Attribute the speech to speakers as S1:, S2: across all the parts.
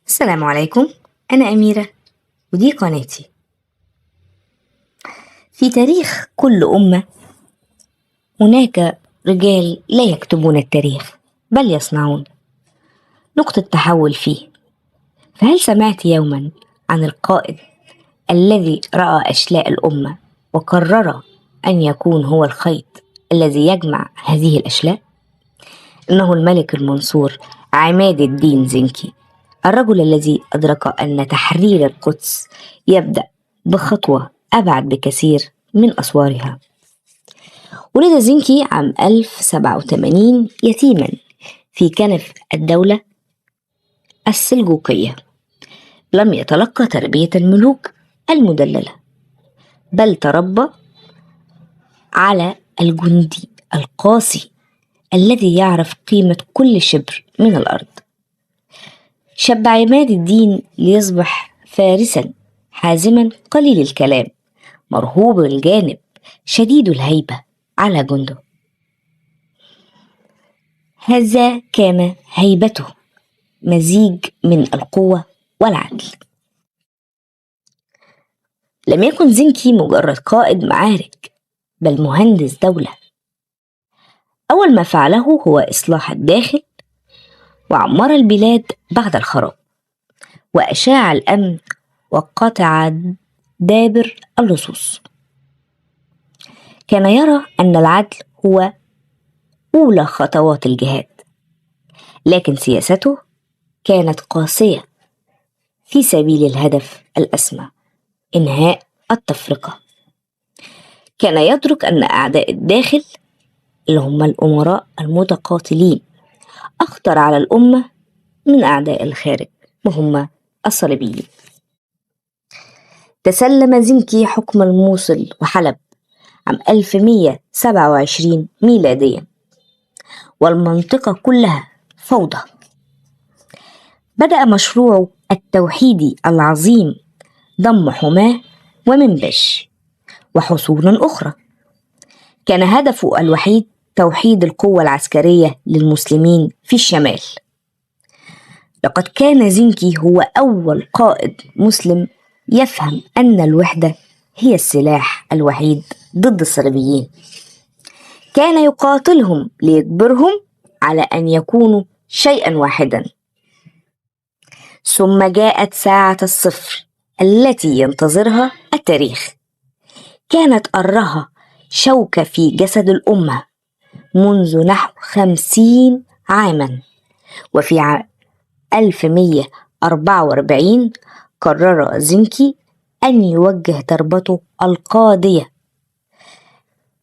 S1: السلام عليكم. أنا أميرة ودي قناتي. في تاريخ كل أمة هناك رجال لا يكتبون التاريخ بل يصنعون نقطة تحول فيه. فهل سمعت يوما عن القائد الذي رأى أشلاء الأمة وقرر أن يكون هو الخيط الذي يجمع هذه الأشلاء؟ إنه الملك المنصور عماد الدين زنكي، الرجل الذي أدرك أن تحرير القدس يبدأ بخطوة أبعد بكثير من أسوارها. ولد زنكي عام 1087 يتيما في كنف الدولة السلجوقية. لم يتلقى تربية الملوك المدللة، بل تربى على الجندي القاسي الذي يعرف قيمة كل شبر من الأرض. شب عماد الدين ليصبح فارسا حازما قليل الكلام، مرهوب الجانب، شديد الهيبة على جنده. هذا كان هيبته مزيج من القوة والعدل. لم يكن زنكي مجرد قائد معارك بل مهندس دولة. أول ما فعله هو إصلاح الداخل، وعمر البلاد بعد الخراب، وأشاع الأمن، وقطع دابر اللصوص. كان يرى أن العدل هو أولى خطوات الجهاد، لكن سياسته كانت قاسية في سبيل الهدف الأسمى، إنهاء التفرقة. كان يدرك أن أعداء الداخل اللي هم الأمراء المتقاتلين أخطر على الأمة من أعداء الخارج وهم الصليبيين. تسلم زنكي حكم الموصل وحلب عام 1127 ميلاديا، والمنطقة كلها فوضى. بدأ مشروعه التوحيدي العظيم ضم حماة ومنبش وحصون أخرى. كان هدفه الوحيد توحيد القوة العسكرية للمسلمين في الشمال. لقد كان زنكي هو أول قائد مسلم يفهم أن الوحدة هي السلاح الوحيد ضد الصليبيين. كان يقاتلهم ليجبرهم على أن يكونوا شيئا واحدا. ثم جاءت ساعة الصفر التي ينتظرها التاريخ. كانت أرها شوكة في جسد الأمة منذ نحو 50 عاما، وفي عام 1144 قرر زنكي أن يوجه ضربته القاضية.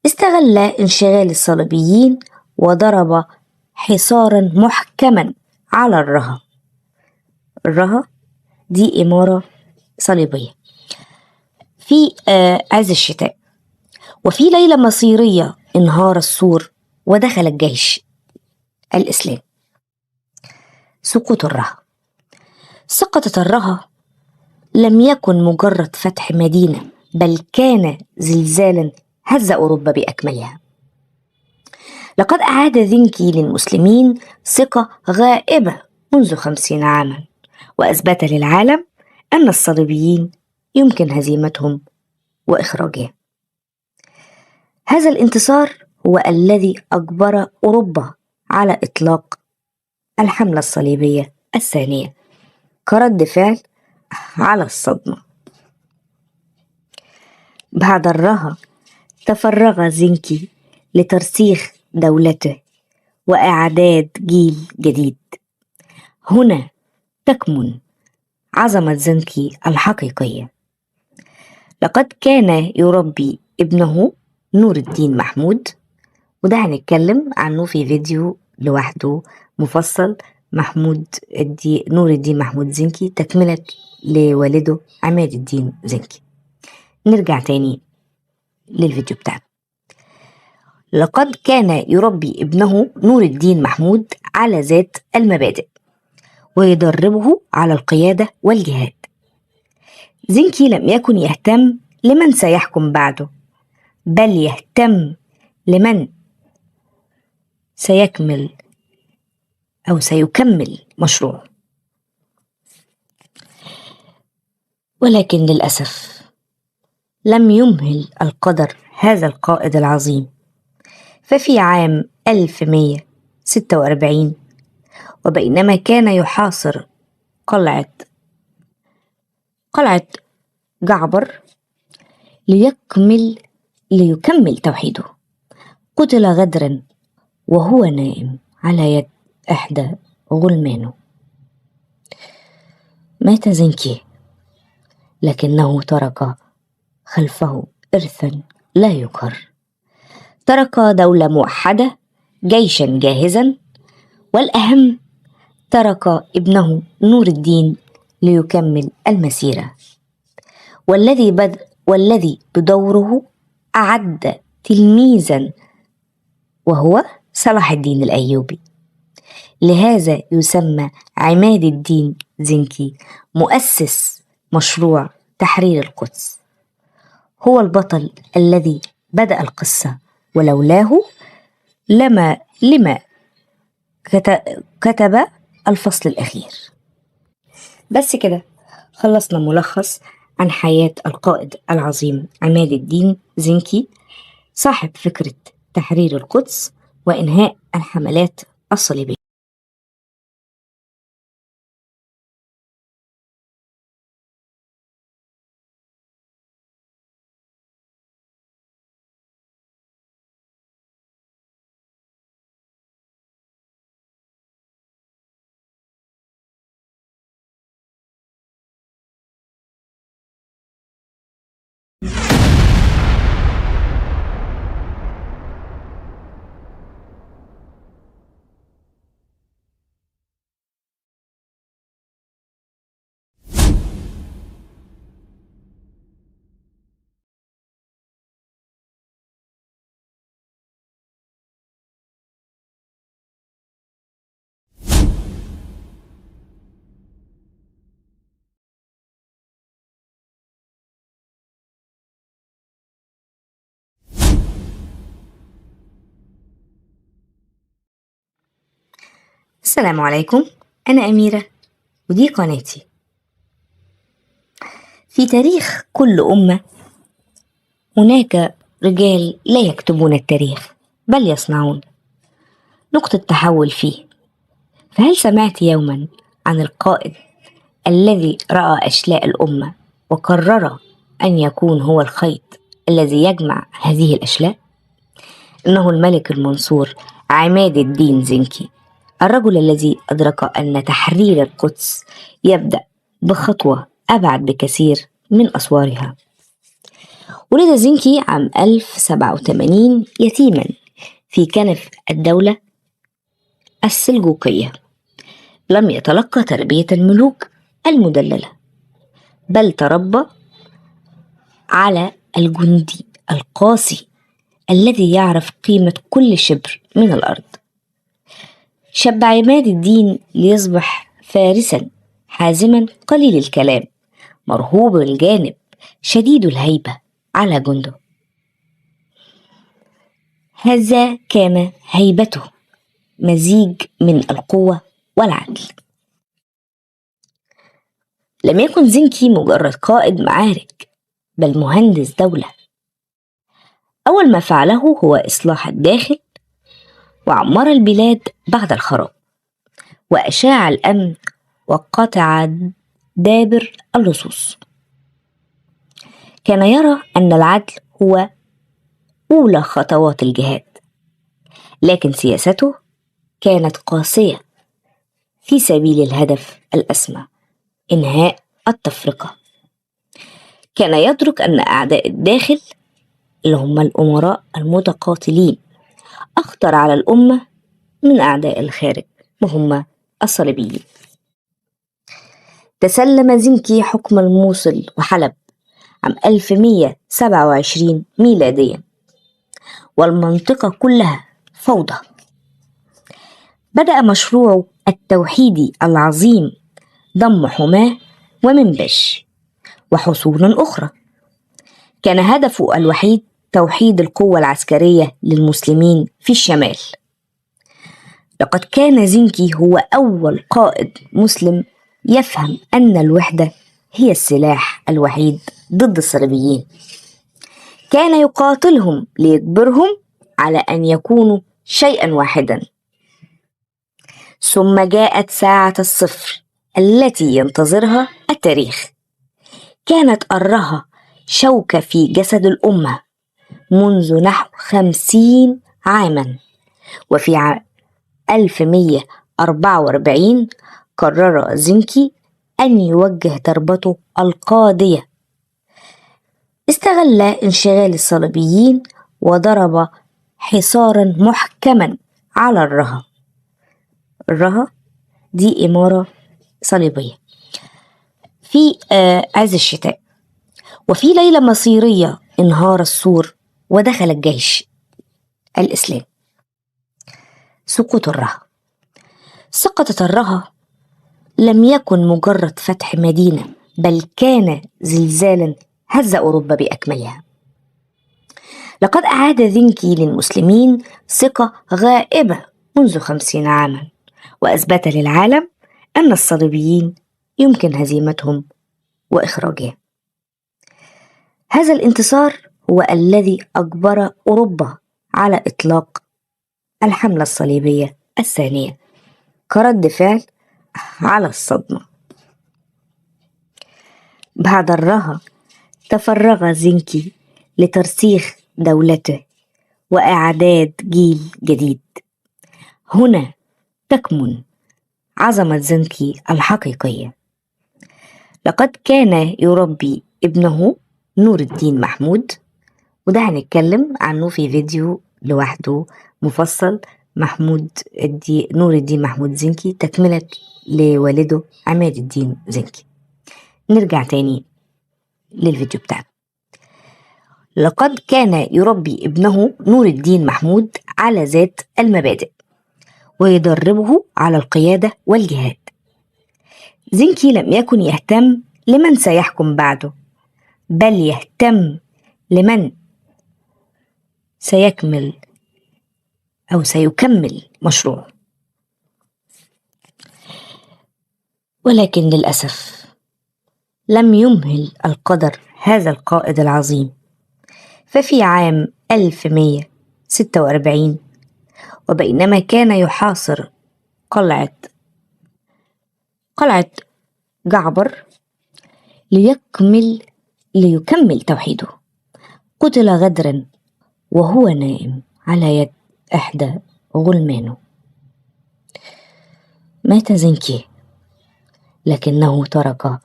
S1: استغل انشغال الصليبيين وضرب حصارا محكما على الرها. الرها دي إمارة صليبية في عز الشتاء. وفي ليلة مصيرية انهار السور ودخل الجيش الإسلامي. سقوط الرها. سقطت الرها لم يكن مجرد فتح مدينة، بل كان زلزالا هز أوروبا بأكملها. لقد أعاد زنكي للمسلمين ثقة غائبة منذ 50 عاما، وأثبت للعالم أن الصليبيين يمكن هزيمتهم وإخراجهم. هذا الانتصار هو الذي أجبر أوروبا على إطلاق الحملة الصليبية الثانية كرد فعل على الصدمة. بعد الرها تفرغ زنكي لترسيخ دولته وإعداد جيل جديد. هنا تكمن عظمة زنكي الحقيقية. لقد كان يربي ابنه نور الدين محمود، وده هنتكلم عنه في فيديو لوحده مفصل. نور الدين محمود زنكي تكملة لوالده عماد الدين زنكي. نرجع تاني للفيديو بتاعنا. لقد كان يربي ابنه نور الدين محمود على ذات المبادئ ويدربه على القيادة والجهاد. زنكي لم يكن يهتم لمن سيحكم بعده، بل يهتم لمن سيكمل مشروعه. ولكن للأسف لم يمهل القدر هذا القائد العظيم، ففي عام 1146 وبينما كان يحاصر قلعة جعبر ليكمل توحيده، قتل غدرا وهو نائم على يد إحدى غلمانه. مات زنكي لكنه ترك خلفه إرثا لا يقهر، ترك دولة موحدة، جيشا جاهزا، والأهم ترك ابنه نور الدين ليكمل المسيرة، والذي بدوره أعد تلميذا وهو صلاح الدين الأيوبي. لهذا يسمى عماد الدين زنكي مؤسس مشروع تحرير القدس، هو البطل الذي بدأ القصة، ولولاه لما كتب الفصل الأخير. بس كده خلصنا ملخص عن حياة القائد العظيم عماد الدين زنكي، صاحب فكرة تحرير القدس وإنهاء الحملات الصليبية. السلام عليكم، أنا أميرة ودي قناتي. في تاريخ كل أمة هناك رجال لا يكتبون التاريخ بل يصنعون، نقطة تحول فيه. فهل سمعت يوما عن القائد الذي رأى أشلاء الأمة وقرر أن يكون هو الخيط الذي يجمع هذه الأشلاء؟ إنه الملك المنصور عماد الدين زنكي، الرجل الذي أدرك أن تحرير القدس يبدأ بخطوة أبعد بكثير من أسوارها. ولد زنكي عام 1087 يتيما في كنف الدولة السلجوقية، لم يتلقى تربية الملوك المدللة، بل تربى على الجندي القاسي الذي يعرف قيمة كل شبر من الأرض. شب عماد الدين ليصبح فارسا حازما قليل الكلام، مرهوب الجانب، شديد الهيبة على جنده. هذا كان هيبته مزيج من القوة والعدل. لم يكن زنكي مجرد قائد معارك بل مهندس دولة. أول ما فعله هو إصلاح الداخل، وعمر البلاد بعد الخراب، وأشاع الأمن، وقطع دابر اللصوص. كان يرى أن العدل هو أولى خطوات الجهاد، لكن سياسته كانت قاسية في سبيل الهدف الأسمى، إنهاء التفرقة. كان يدرك أن أعداء الداخل اللي هم الأمراء المتقاتلين أخطر على الأمة من أعداء الخارج وهم الصليبيين. تسلم زنكي حكم الموصل وحلب عام 1127 ميلاديا، والمنطقة كلها فوضى. بدأ مشروع التوحيدي العظيم ضم حماة ومنبش وحصون أخرى. كان هدفه الوحيد توحيد القوة العسكرية للمسلمين في الشمال. لقد كان زنكي هو أول قائد مسلم يفهم أن الوحدة هي السلاح الوحيد ضد الصليبيين. كان يقاتلهم ليجبرهم على أن يكونوا شيئا واحدا. ثم جاءت ساعة الصفر التي ينتظرها التاريخ. كانت أرها شوكة في جسد الأمة منذ نحو 50 عاما، وفي 1144 قرر زنكي أن يوجه ضربته القاضية. استغل انشغال الصليبيين وضرب حصارا محكما على الرها. الرها دي إمارة صليبية في عز الشتاء. وفي ليلة مصيرية انهار السور ودخل الجيش الإسلامي. سقوط الرها. سقطت الرها لم يكن مجرد فتح مدينة، بل كان زلزالا هز أوروبا بأكملها. لقد أعاد زنكي للمسلمين ثقة غائبة منذ 50 عاما، وأثبت للعالم أن الصليبيين يمكن هزيمتهم وإخراجهم. هذا الانتصار هو الذي أجبر أوروبا على إطلاق الحملة الصليبية الثانية كرد فعل على الصدمة. بعد الرها تفرغ زنكي لترسيخ دولته وإعداد جيل جديد. هنا تكمن عظمة زنكي الحقيقية. لقد كان يربي ابنه نور الدين محمود، وده هنتكلم عنه في فيديو لوحده مفصل. نور الدين محمود زنكي تكملة لوالده عماد الدين زنكي. نرجع تاني للفيديو بتاعنا. لقد كان يربي ابنه نور الدين محمود على ذات المبادئ ويدربه على القيادة والجهاد. زنكي لم يكن يهتم لمن سيحكم بعده، بل يهتم لمن سيكمل أو سيكمل مشروعه. ولكن للأسف لم يمهل القدر هذا القائد العظيم. ففي عام 1146 وبينما كان يحاصر قلعة جعبر ليكمل توحيده، قتل غدرا وهو نائم على يد إحدى غلمانه. مات زنكي، لكنه ترك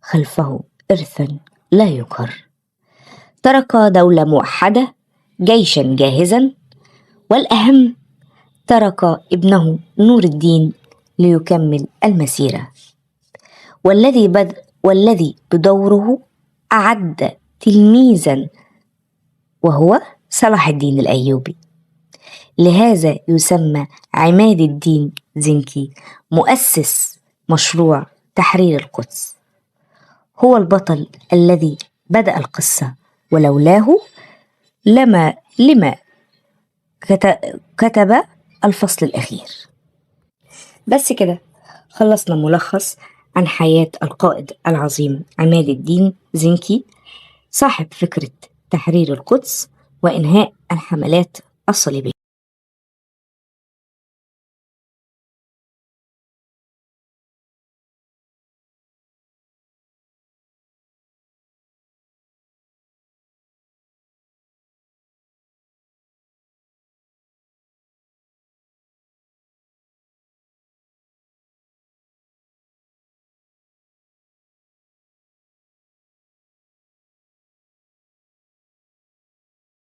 S1: خلفه إرثا لا يقهر. ترك دولة موحدة، جيشا جاهزا، والأهم ترك ابنه نور الدين ليكمل المسيرة، والذي بدوره أعد تلميذا وهو صلاح الدين الأيوبي. لهذا يسمى عماد الدين زنكي مؤسس مشروع تحرير القدس. هو البطل الذي بدأ القصة، ولولاه لما كتب الفصل الأخير. بس كده خلصنا ملخص عن حياة القائد العظيم عماد الدين زنكي، صاحب فكرة تحرير القدس وإنهاء الحملات الصليبية.